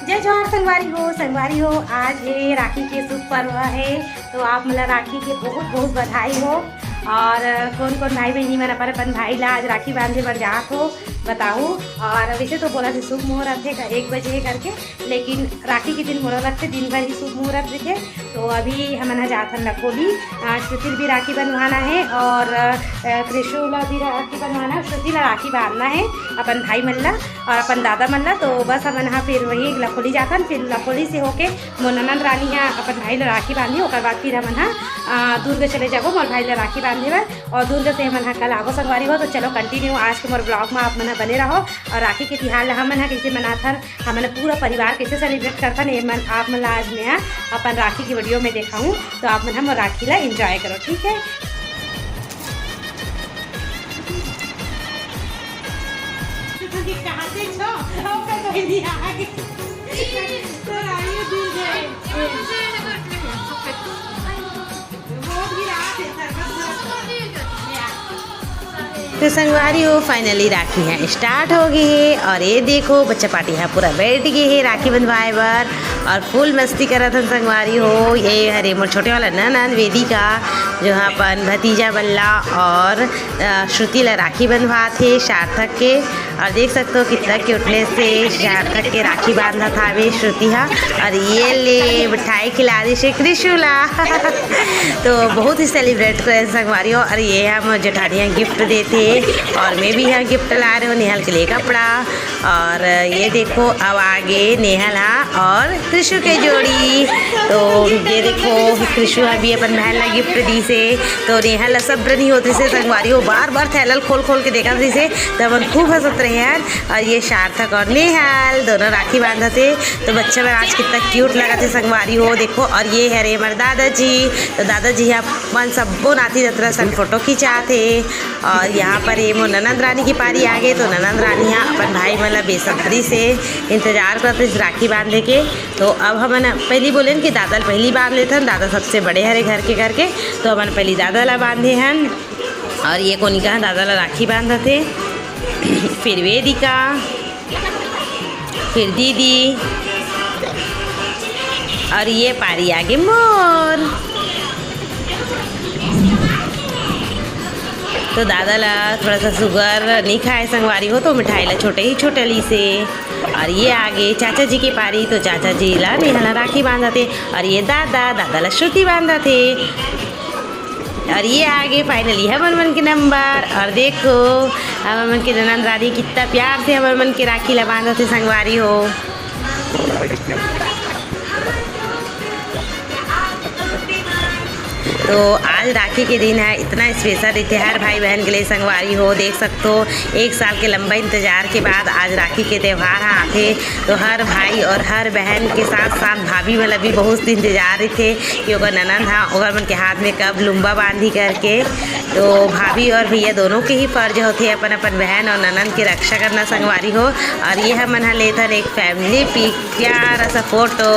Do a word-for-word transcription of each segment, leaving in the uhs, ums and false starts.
जय जोहार संगवारी हो, संगवारी हो, आज हे राखी के शुभ पर्व हे, तो आप मन ला राखी के बहुत बहुत बधाई हो। और कोन कोन भाई बहिनी मन अपन अपन भाई ला आज राखी बांधे बर जात हो, बताओ। और वैसे तो बोला थे शुभ मुहूर्त हे एक बजे करके, लेकिन राखी के दिन मोला लगथे दिन भर ही शुभ मुहूर्त रहिथे। तो अभी हमन ह जाथन लखोली, अ, श्रुति ल भी राखी बंधवाना हे और, अ, कृषु ला भी राखी बंधवाना हे, श्रुति ला राखी बांधना हे अपन भाई मन ला और अपन दादा मन ला। तो बस हमन ह फिर वही लखोली जाथन, फिर लखोली से होके मोर ननद रानी ह अपन भाई ला राखी बांधी, ओकर बाद फिर हमन ह, अ, दुर्ग चले जाबो मोर भाई ला राखी बांधे बर। और दुर्ग से हमन ह कल आबो संगवारी हो। तो चलो continue आज के मोर vlog में आप मन ह बने रहो और राखी के तिहार ला हमन ह कैसे मनाथन, हमन पूरा परिवार कैसे celebrate करथन, ये मन आप मन ला आज मैं ह अपन राखी की video में देखाऊं। तो आप मन ह मोर राखी ला enjoy करो, ठीक है? तो संगवारी हो, finally राखी ह start हो गे हे और ये देखो बच्चा party ह पूरा बैठ गे हे राखी बंधवाए बर और full मस्ती करत हन संगवारी हो। ये हरे मोर छोटे वाला ननद वेदिका, जो ह अपन भतीजा बल्ला और, अ, श्रुति ला राखी बंधवात हे सार्थक के। और देख सकते हो कितना क्यूटनेस से सार्थक के राखी बांधत हावे श्रुति हा। और ये ले मिठाई खिला दी से कृषु ला। तो बहुत ही celebrate करे संगवारी हो। और ये हम जेठानिया गिफ्ट देते और मैं भी यहाँ गिफ्ट ला रहे हो नेहल के लिए कपड़ा। और ये देखो अब आगे नेहल हा और कृषु के जोड़ी। तो ये देखो कृषु अभी अपन बहन ला गिफ्ट दी से। तो नेहल ला सब नहीं होती से संगवारी हो बार बार थैलल खोल खोल के देखा दी से। तो अपन खूब हंसत रहे यार। और ये सार्थक और नेहल दोनों राखी बांधत हे। तो बच्चा मन आज कितना क्यूट लगत हे संगवारी हो, देखो। और ये हरे हमर दादाजी, तो दादाजी ह अपन सब्बो नाती नतरा संग फोटो खिंचात हे। और यहाँ पर ये मोर ननद रानी की पारी आ गे, तो ननद रानी ह अपन भाई मन ला बेसब्री से इंतजार करत रहिस राखी बांधे के। तो अब हमन पहली बोलेन कि दादा ल पहली बांध लेथन, दादा सबसे बड़े हरे घर के करके, तो हमन पहली दादा ला बांधे हन। और ये कोनिका ह दादा ला राखी बांधत हे, फिर वेदिका, फिर दीदी, और ये पारी आगे मोर। तो दादा ला थोड़ा सा शुगर नहीं खाए संगवारी हो, तो मिठाई ला छोटे ही छोटे ली से। और ये आगे चाचा जी के पारी, तो चाचा जी ला नेहा ला राखी बांधत हे। और ये दादा, दादा ला श्रुति बांधत हे। और ये आगे finally हमर मन के नंबर। और देखो, हमर मन के ननद रानी कितना प्यार से हमर मन के राखी ला बांधत हे संगवारी हो। तो आज राखी के दिन है, इतना स्पेशल रहिथे हर भाई बहन के लिए संगवारी हो। देख सकते हो, एक साल के लंबा इंतजार के बाद आज राखी के त्यौहार ह आथे। तो हर भाई और हर बहन के साथ साथ भाभी वाला भी बहुत इंतजार रहिथे कि ओकर ननद ह ओकर मन के हाथ में कब लुम्बा बांधी करके। तो भाभी और भैया दोनों के ही फर्ज होथे अपन अपन बहन और ननद के रक्षा करना संगवारी हो। और ये हमन ह लेथन एक family pic, प्यारा सा फोटो।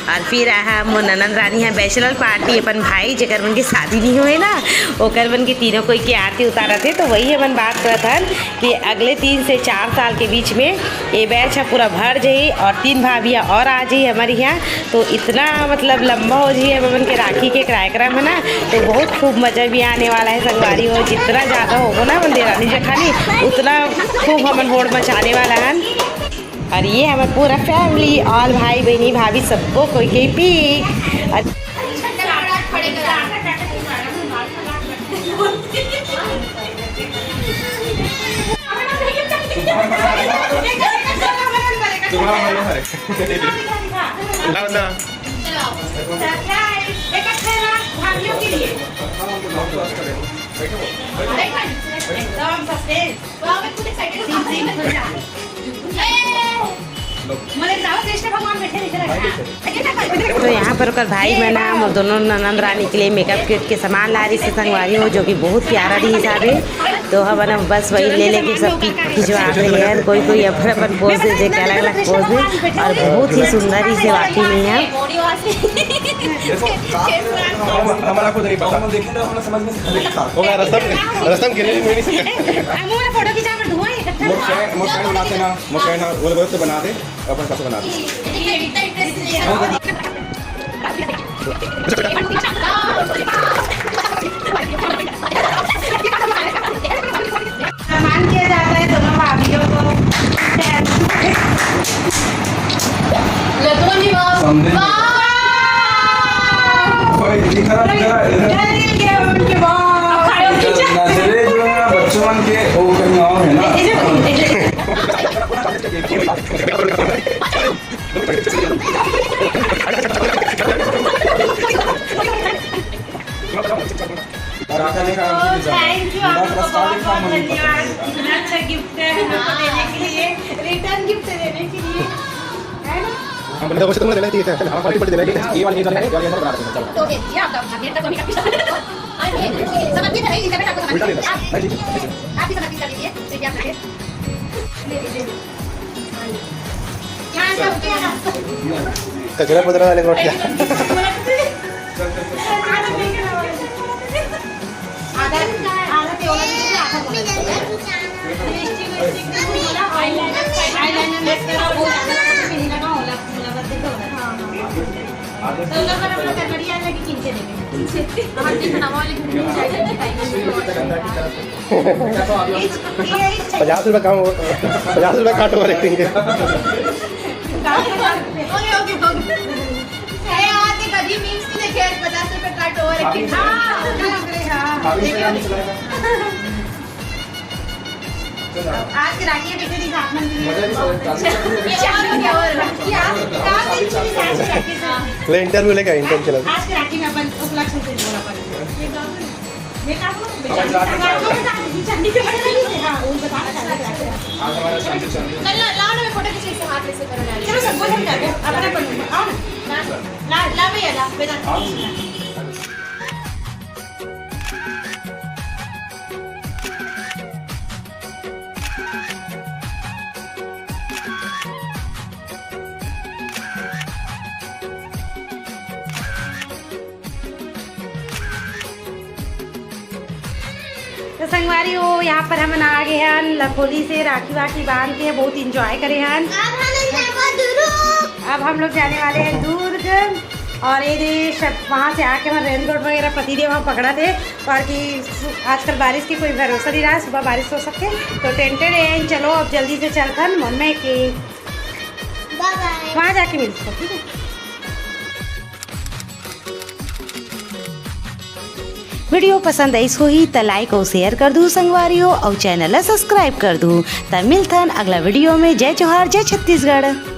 और फिर आहा मोर ननद रानी ह bachelor party, अपन भाई जेकर मन के शादी नहीं हुए ना, ओकर मन के तीनों कोई के आरती उतारत हे। तो वही हमन बात करत हन कि अगले तीन से चार साल के बीच में ये बैच ह पूरा भर जाही और तीन भाभिया और आ जाही हमर यहाँ। तो इतना मतलब लंबा हो जाही हमर मन के राखी के कार्यक्रम है ना, तो बहुत खूब मजा भी आने वाला है संगवारी हो। जितना ज़्यादा होबो ना हमन देरानी जेठानी, उतना खूब हमन होड़ मचाने वाला हन। और ये हमर पूरा family, all भाई बहनी भाभी सबको कोई के पी। और तुम्हारा मन है। लाओ, लाओ। एकदम suspense। तो यहाँ पर ओकर भाई मन ह मोर दोनों ननद रानी के लिए मेकअप किट के सामान ला रही से संगवारी हो, जो कि बहुत प्यारा रही हिसाबे। तो हमन बस वही ले लेके सब खिंचवा रहे हैं, कोई कोई अपन अपन पोज दे दे के अलग अलग पोज दे, और बहुत ही सुंदर ही से वाकई में है। देखो, हम- हमारा खुद नहीं पता। हम देखें तो हमें समझ में से खड़े साथ। वो मैं रस्तम, रस्तम गिरे भी नहीं सके। हम वो फोटो खींचा कर धुआं इकट्ठा। मोर फ्रेंड, मोर फ्रेंड बनाते ना, मोर फ्रेंड ना, वो लोग तो बना दे, अपन साथ बना दे। सम्मान किया जाता है दोनों भाभियों को। लतुआ निवास। समझे? वाह! भाई, दिखा, दिखा, दिखा। डर गए उनके बाप। नजरे जो है ना बच्चों मन के, वो कहीं और है ना। ऐसे बोलिए, ऐसे। और आका ने कहा कि थैंक यू, आप लोग को बहुत बहुत धन्यवाद। इतना अच्छा गिफ्ट है हम लोग को देने के लिए, रिटर्न गिफ्ट देने के लिए, है ना? हम बंदे को तुमने देना चाहिए था, हमारा पार्टी देना चाहिए। ये वाली चीज़ है, ये वाली बना देते हैं। तो ये, ये आपका, ये आपका कमी का पीछा। हाँ, ये, ये समर्पित है, इस समय आपको समर्पित है। आप, आप भी समर्पित कर दीजिए, ये क्या है? ले लीजिए। कचरा पचरा वाले को क्या? आधा, आधा तेवला दीजिए, आधा बोला दीजिए। लिपस्टिक, लिपस्टिक दीजिए, बोला, eyeliner, eyeliner, mascara, वो ज्यादा मेहंदी लगा होला, बोला बस देखो। हाँ, हाँ। तो लोग बड़ा बड़ा गड़बड़ी आ जाएगी, किनके देंगे। हम जितना वाली घूमने जाएंगे, पचास रुपये कम हो, पचास रुपये काट ओवर एक्टिंग के। ओके, ओके, ओके। अरे, आज एक अजीब मीम्स भी देखे हैं, पचास रुपये काट ओवर एक्टिंग। हाँ, हाँ, हाँ। आज की राखी है, पीछे दिखा, आप मन के लिए। मजा भी सब है। क्या हो गया और क्या? क्या चीज़ आज की राखी से? ले, इंटरव्यू लेके, इंटरव्यू चला। आज की राखी में अपन उपलक्ष्य से जोड़ा अपन। ये काम, ये काम को बेचारी, हाँ, वो बता रहा था। आज हमारा शांति चल रही है। चल ना, लाओ ना, मैं फोटो खींच के हाथ में से करो ना। चलो, सब बोल, हम जाते हैं। अपना अपन, आओ ना। ला, ला, ला भैया, ला, बेटा। तो संगवारी हो, यहाँ पर हमन आ गए हन लखोली से, राखी वाखी बांध के बहुत एंजॉय करे हन। अब हम जाबो दुर्ग। अब हम लोग जाने वाले हैं दुर्ग। और ये दे सब वहाँ से आके हमर रेनकोट वगैरह पतिदेव ह पकड़ाथे, काबर कि आजकल बारिश के कोई भरोसा नहीं रहा, सुबह बारिश हो सकथे। तो टेंटेड है, चलो अब जल्दी से चलथन मन में के बाय बाय। वहाँ जाके मिलते हैं, ठीक है? वीडियो पसंद आइस होही त लाइक अउ शेयर कर दू संगवारी हो, अउ चैनल ला सब्सक्राइब कर दू। त मिलथन अगला वीडियो में। जय जोहार, जय छत्तीसगढ़।